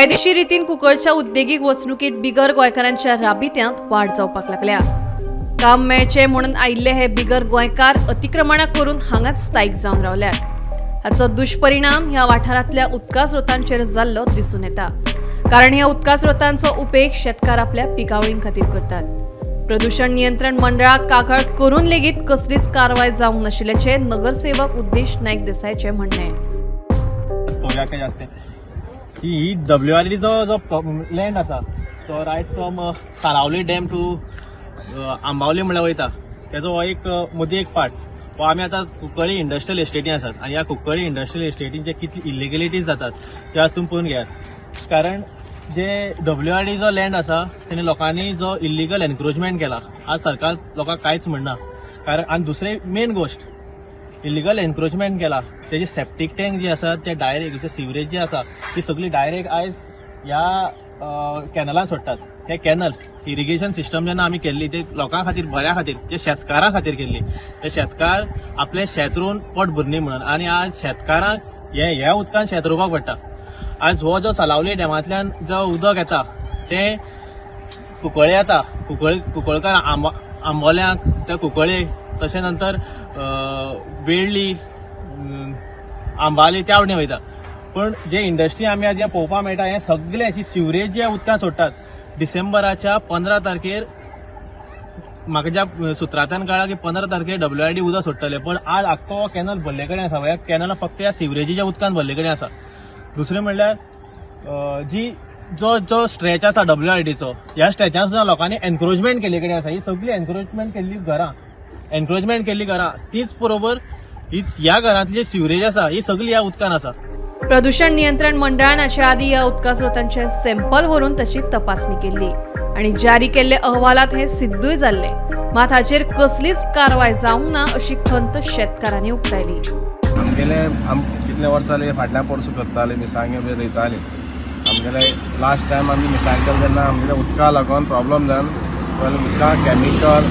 बेकायदेशीर रितीन कुंकळच्या उद्देगीक वसणुकीत बिगर गोंयकारांच्या राबित्यांत वाड जावपाक लागल्या. काम मेळचें म्हणून आयिल्ले हे बिगर गोंयकार अतिक्रमणां करून हांगाच स्थायीक जावन रावल्यात. हाचो दुष्परिणाम ह्या वाठारांतल्या उदका स्रोतांचेर जाल्लो दिसून येता, कारण ह्या उदका स्रोतांचो उपेग शेतकार आपल्या पिकावळीं खातीर करतात. प्रदूषण नियंत्रण मंडळाक कागाळ करून लेगीत कसलीच कारवाय जावंक नाशिल्ल्याचें नगरसेवक उद्देश नायक देसायचें म्हणणें. ही डब्ल्यू आर डीचो जो लँड आसा तो right from Salaulim dam to Ambavali म्हणल्यार वयता, तेजो हो एक मदीं एक पार्ट हो आमी आतां कुंकळ्ळी इंडस्ट्रियल इस्टेटीन आसात आनी ह्या कुंकळ्ळी इंडस्ट्रियल इस्टेटीन जे कितली इलिगलिटीज जातात ते आज तुमी पळोवन घेयात. कारण जे डब्ल्यू आर डी जो लँड आसा तेणी लोकांनी जो इलिगल एनक्रोचमेंट केला, आज सरकार लोकांक कांयच म्हणना. कारण आनी दुसरें मेन गोश्ट इलिगल एनक्रोचमेंट केला तेजी सेप्टीक टँक जी आसा ते डायरेक्ट सिवरेज जी आसा ती सगळी डायरेक्ट आयज ह्या कॅनलान सोडटात. हे कॅनल इरिगेशन सिस्टम जेन्ना आमी केल्ली ते लोकां खातीर बऱ्या खातीर, जे शेतकारां खातीर केल्ली, ते शेतकार आपले शेत रोवन पोट भरनी म्हणून, आनी आज शेतकारांक हे ह्या उदकान शेत रोवपाक पडटा. आज हो जो सालावली डॅमांतल्यान जो उदक येता तें कुंकळ्ळे येता, कुंकळकार आंबोल्यांक ते कुंकळ्ळे, तशें नंतर वेळ्ळी आंबाली त्या वटेन वयता. पूण जे इंडस्ट्री आमी आज पळोवपाक मेळटा हें सगळें अशी सिवरेज जे उदकां सोडटात. डिसेंबराच्या 15 तारखेर म्हाका ज्या सुत्रांतल्यान कळ्ळां की 15 तारखेर डब्ल्यू I D उदक सोडटले, पण आज आख्खो कॅनल भरले कडेन आसा. ह्या कॅनल फक्त ह्या सिवरेजीच्या उदकान भरले कडेन आसा. दुसरें म्हणल्यार जी जो जो स्ट्रेच आसा डब्ल्यू I डीचो, ह्या स्ट्रेचान सुद्दां लोकांनी एनक्रोचमेंट केल्ले कडेन आसा. ही सगळी एनक्रोचमेंट केल्ली घरां, एनक्रोचमेंट केल्ली घरां तीच बरोबर हीच ह्या घरांतली सिवरेज आसा ही सगळी ह्या उदकान आसा. प्रदूषण नियंत्रण मंडळान हाचे आदी ह्या उदका स्रोतांचे सॅम्पल व्हरून ताची तपासणी केल्ली आनी जारी केल्ले अहवालात हे सिद्धूय जाल्ले, मात हाचेर कसलीच कारवाय जावंक ना अशी खंत शेतकारांनी उक्तायली. आमगेले कितले वर्सां जाली फाटल्या पोरसू करताले, मिरसांगे बी रोयताली. आमगेले लास्ट टायम आमी मिरसांग केलें तेन्ना आमगेले उदका लागून प्रॉब्लम जावन उदका केमिकल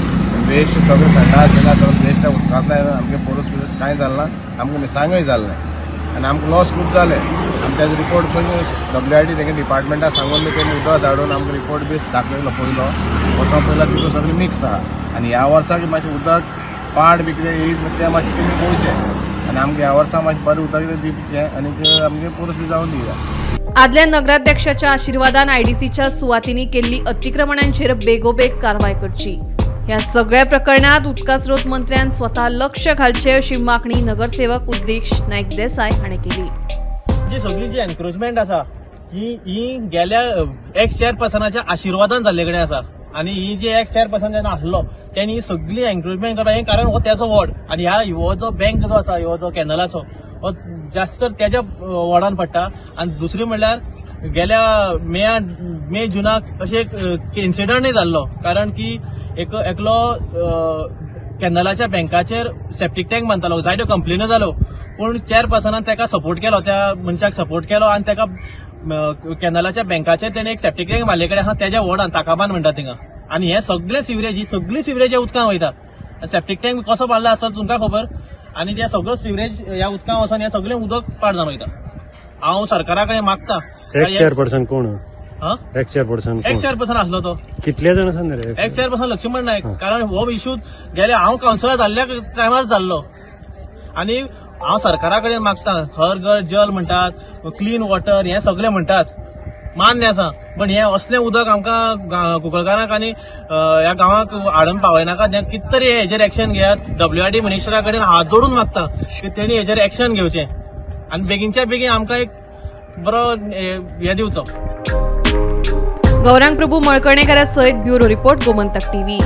वेस्ट सगळें संडास बिंडास सगळें वेस्ट उदकांतल्यान आमगे पोरूस बिरूस कांय जालें ना, आमकां मिरसांगूय जालें ना आनी आमकां लॉस खूब जालें. आमी तेजो रिपोर्ट पळय डब्ल्यू I D तेंगे डिपार्टमेंटाक सांगून बी तेणी उदक धाडून आमकां रिपोर्ट बी दाखयलो, पयलो वचोन पयलो तितून सगळें मिक्स आहा. आनी ह्या वर्साक मातशें उदक पाड बी कितें येयत तें मातशें तेमी पळोवचें आनी आमकां ह्या वर्सा मातशें बरें उदक कितें दिवचें आनी आमगे पोरूस बी जावन दिया. आदल्या नगराध्यक्षाच्या आशिर्वादान आयडीसीच्या सुवातींनी केल्ली अतिक्रमणांचेर बेगोबेग कारवाय करची. ह्या सगळ्या प्रकरणात उदका स्रोत मंत्र्यान स्वतः लक्ष घालचे अशी मागणी नगरसेवक उद्देश नायक देसाय हाणें केली. जी सगळी जी एनक्रोचमेंट आसा ही ही गेल्या एक्स चेअरपर्सनाच्या आशिर्वादान जाल्ले कडेन आसा आनी ही जी एक्स चेअरपर्सन जेन्ना आसलो तेणी ही सगळी एनक्रोचमेंट करपाक हें कारण हो तेजो वॉर्ड आनी ह्या हो जो बँक जो आसा हो जो कॅनलाचो हो जास्त तर तेज्या वॉर्डान पडटा. आनी दुसरी म्हणल्यार गेल्या मे जुनाक अशें एक इन्सिडंटय जाल्लो, कारण की एक एकलो कॅनलाच्या बँकाचेर सेप्टीक टँक बांदतालो, जायत्यो कंप्लेन्यो जाल्यो, पूण चेअरपर्सनान ताका सपोर्ट केलो, त्या मनशाक सपोर्ट केलो आनी ताका कॅनलाच्या बँकाचेर तेणें एक सेप्टीक टँक मारले कडेन आसा तेज्या वॉर्डान, ताकाबान म्हणटा थिंगा. आनी हे सगळे सिवरेज, ही सगळी सिवरेज ह्या उदकान वयता. सेप्टीक टँक कसो बांदला आसता तुमकां खबर, आनी ते सगळो सिवरेज ह्या उदकान वचोन हें सगळें उदक पाड जावन वयता. हांव सरकारा कडेन मागता. एक्स चेअरपर्सन कोण? एक्स चेअरपर्सन, एक्स चेअरपर्सन आसलो तो. कितले जाण आसा रे एक्स चेअरपर्सन? लक्ष्मण नायक. कारण हो इशू गेले हांव कावन्सिलर जाल्ल्या टायमार जाल्लो आनी हांव सरकारा कडेन मागता, हर घर जल म्हणटात, क्लीन वॉटर हें सगळें म्हणटात, मान्य आसा, पण हें असलें उदक आमकां कुंकळकारांक आनी ह्या गांवाक हाडून पावयनाका. कितें तरी हेजेर एक्शन घेयात. डब्ल्यू आर डी मिनिस्टरा कडेन हात जोडून मागता की तेणी हेजेर एक्शन घेवचें आनी बेगीनच्या बेगीन आमकां एक बरो हें दिवचो. गौरांग प्रभू मळकर्णेकरा सयत ब्युरो रिपोर्ट, गोमंतक टीव्ही.